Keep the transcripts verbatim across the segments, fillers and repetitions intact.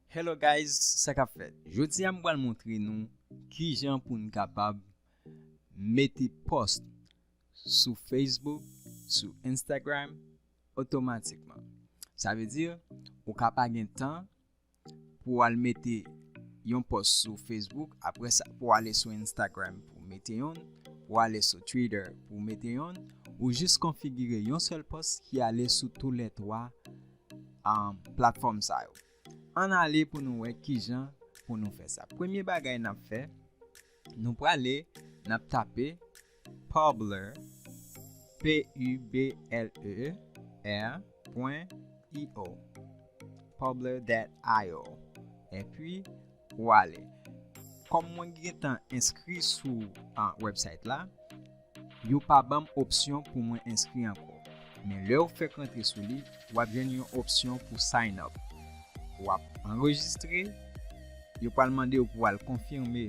Hello guys, sa k ap fèt? Jodi a m pral montre nou kijan pou n kapab mete post sou Facebook, sou Instagram otomatikman. Sa vle di, ou ka pa gen tan pou w al mete yon post sou Facebook, apre sa pou w ale sou Instagram pou w mete youn, pou w ale sou Twitter pou w mete youn, ou jis konfigire yon sèl post ki ale sou toulètwa um, platfòm sa yo. Ann ale pou nou wè kijan pou nou fè sa. Premye bagay n ap fè, nou prale, n ap tape Publer, P U B L E R pwen I O, publer dot I O. Epi, ou ale. Kòm mwen gentan enskri sou, ah, website la, yo pa ban m opsyon pou mwen enskri ankò. Men lè w fèk rantre sou li, w ap jwenn yon opsyon pou sign up. W ap anrejistre, yo pral mande w pou w al konfime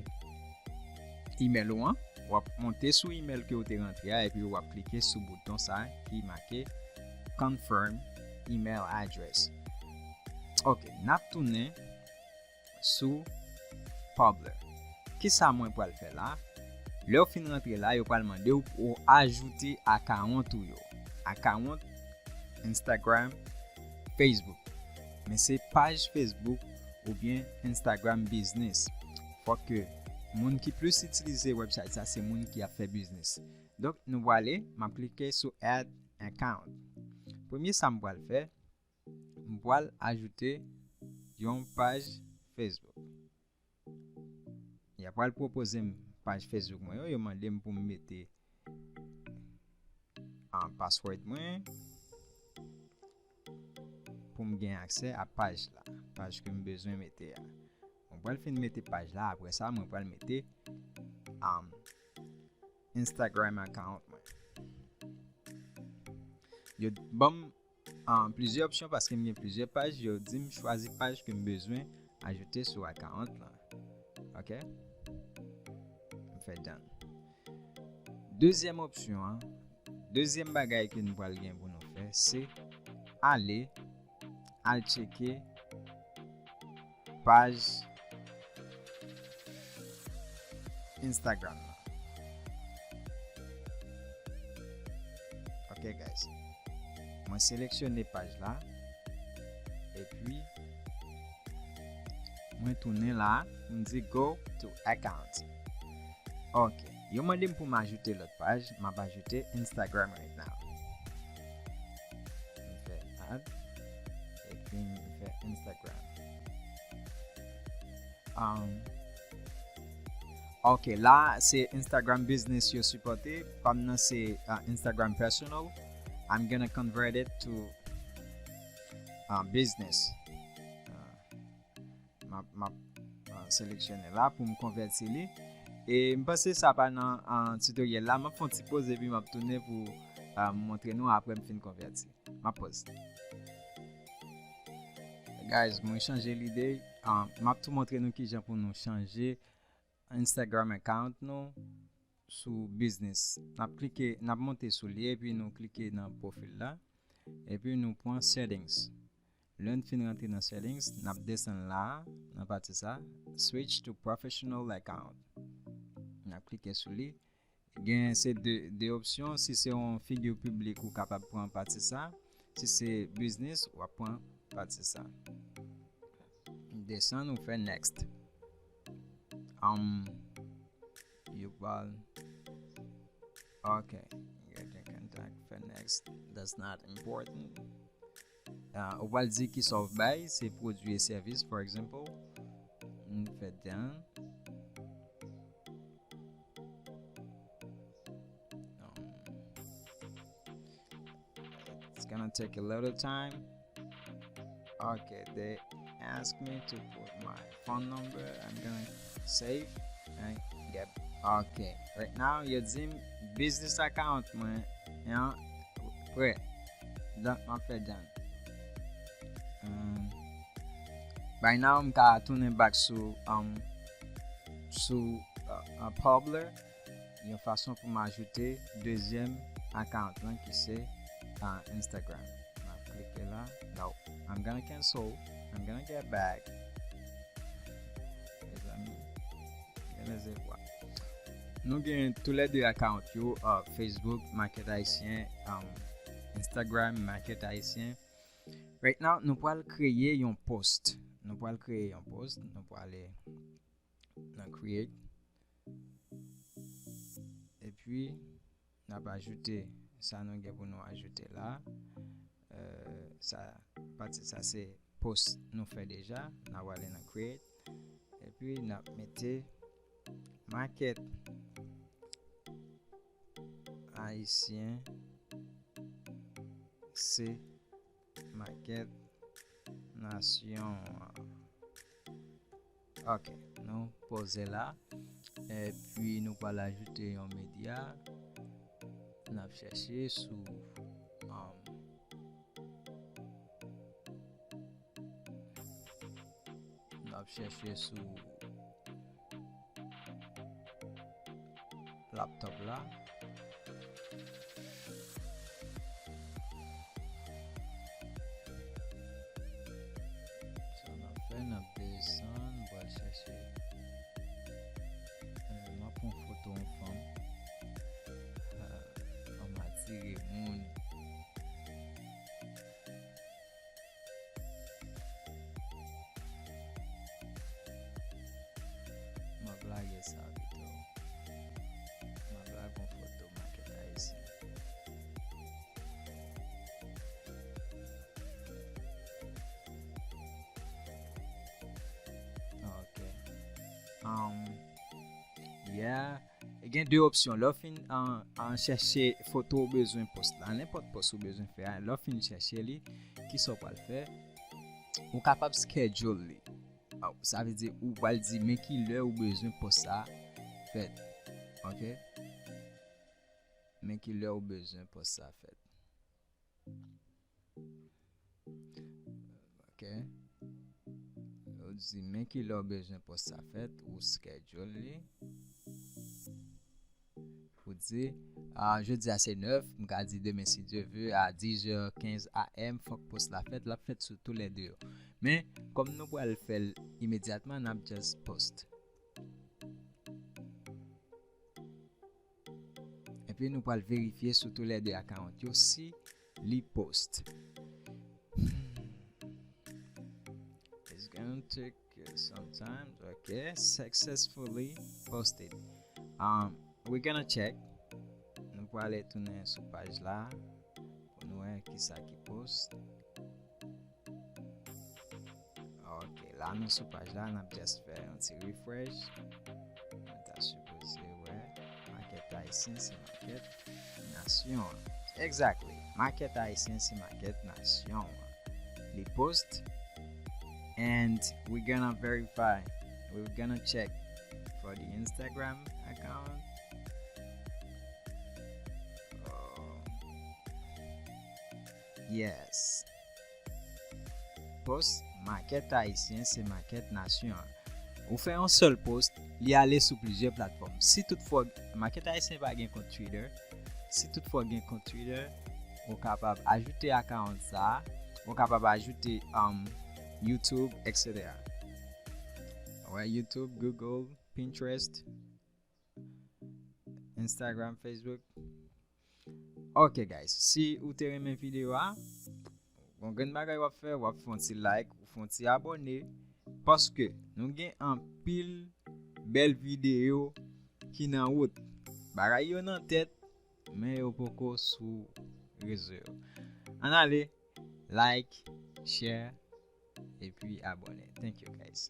email ou an. W ap monte sou email ke w te rantre a, epi w ap klike sou bouton sa ki make Confirm Email Address. Ok, n ap tounen sou Publer. Kisa mwen pral fè la? Lè w fin rantre la, yo pral mande w pou w ajoute akawont ou yo. Akawont Instagram, Facebook. Men se paj Facebook oubyen Instagram Business. Fòk ke moun ki plis itilize website sa, se moun ki ap fè biznis. Donk, nou prale, m ap klike sou Add Account. Premye sa m pral fè, m pral ajoute yon paj Facebook. Y ap pral pwopoze m paj Facebook mwen yo, yo mande m pou m mete, ah, password mwen pou m gen aksè a paj la, paj ke m bezwen mete a. Mwen pral fin mete paj la, apre sa, mwen pral mete, um, Instagram account mwen. Yo ban m, ah, plizyè opsyon paske m gen plizyè paj. Yo di m chwazi paj ke m bezwen ajoute sou account lan. Ok? M fè done. Dezyèm opsyon an, dezyèm bagay ke nou pral gen pou nou fè, se ale, al tcheke paj Instagram lan. Ok, guys. Mwen seleksyone paj la. Epi, mwen tounen la, m di go to account. Ok. Yo mande m pou m ajoute lòt paj. M ap ajoute Instagram right now. M fè add. Epi m fè Instagram. Um, ok, la se Instagram Business yo sipòte. Pa m nan se, uh, Instagram Personal. I'm gonna convert it to, uh, business. Uh, m ap, m ap, uh, seleksyone la pou m konvèti li. E m panse sa pa nan, uh, tutorial la. M ap fè yon ti poz epi m ap tounen pou, uh, montre nou apre m fin konvèti. M ap poz. Guys, mwen chanje lide. Ah, m ap tou montre nou kijan pou nou chanje Instagram account nou sou business. N ap klike, n ap monte sou li epi nou klike nan pwofil la. Epi nou pran settings. Lè n fin rantre nan settings, n ap desann la, nan pati sa, switch to professional account. N ap klike sou li. Gen se de, de opsyon. Si se yon figi piblik, ou kapab pran pati sa. Si se biznis, w ap pran pati sa. Desann, ou fè next. Um, you pral, ok. Get in contact, fè next. That's not important. Ah, ou pral di kisa w bay, se pwodui e sèvis, for example. M fè done. Um, it's gonna take a little time. Okay, they ask me to put my phone number. I'm gonna save and get. Okay, right now, yo di m business account mwen an prè. Donk, m ap fè done. Um, right now, m ka tounen back sou, um, sou, uh, uh, Publer, yon fason pou m ajoute dezyèm account lan ki se, uh, Instagram. M ap klike la. No, I'm gonna cancel. I'm gonna get back. Mezevwa. Nou gen toulède account yo, uh, Facebook, Market Haïtien, um, Instagram, Market Haïtien. Right now, nou pral kreye yon post. Nou pral kreye yon post. Nou pral ale nan create. Epi, n ap ajoute sa nou gen pou nou ajoute la. Euh, sa, pati sa se post nou fè deja. N ap ale nan create. Epi, n ap mete Market Haïtien se Market Nation an. Ok, nou poze la. Epi nou pral ajoute yon medya. N ap chèche sou, um, n ap chèche sou laptop la. Sa n ap fè, n ap desann, pral chèche. Euh, m ap pran foto yon fanm. Ah, fanm atire moun. M ap lage sa pito. M ap lage yon foto Market Haïtien. Ok. Um, yeah. Gen de opsyon. Lè w fin, an, an chèche foto ou bezwen post la, nenpòt post ou bezwen fè a, lè w fin chèche li, kisa w pral fè? Ou kapab schedule li. Sa vle di, ou pral di, men ki lè ou bezwen post sa fèt. Ok? Men ki lè ou bezwen post sa fèt. Ok. Ou di, men ki lè w bezwen post sa fèt, ou schedule li. Ou di, ah, jodi a se nèf, m ka di demen, si Dye vle, a dis è kenz a m, fòk post la fèt, l ap fèt sou toulède yo. Men, kòm nou pral fè l imedyatman, n ap just post. Epi nou pral verifye sou toulède account yo si li post. It's gonna take, uh, some time. Ok, successfully posted. Um, we're gonna check. Nou prale tounen sou paj la pou nou wè kisa ki post. Ok, la nou sou paj la, n ap just fè yon ti refresh. Nou ta sipoze wè Market Haïtien se Market Nation an. Exactly. Market Haïtien se Market Nation an. Li post. And we're gonna verify. We're gonna check for the Instagram account. Oh. Yes. Post Market Haïtien se Market Nation an. Ou fè yon sèl post, li ale sou plizyè platfòm. Si toutfwa Market Haïtien pa gen kont Twitter, si toutfwa gen kont Twitter, ou kapab ajoute account sa, ou kapab ajoute, um, YouTube, et cetera. Wè, YouTube, Google, Pinterest, Instagram, Facebook. Ok, guys, si ou te renmen videyo a, yon grenn bagay w ap fè, w ap fè yon ti like, ou fè yon ti abòne, paske nou gen anpil bèl videyo ki nan wout. Bagay yo nan tèt, men yo poko sou rezo yo. Ann ale, like, share, epi abòne. Thank you, guys.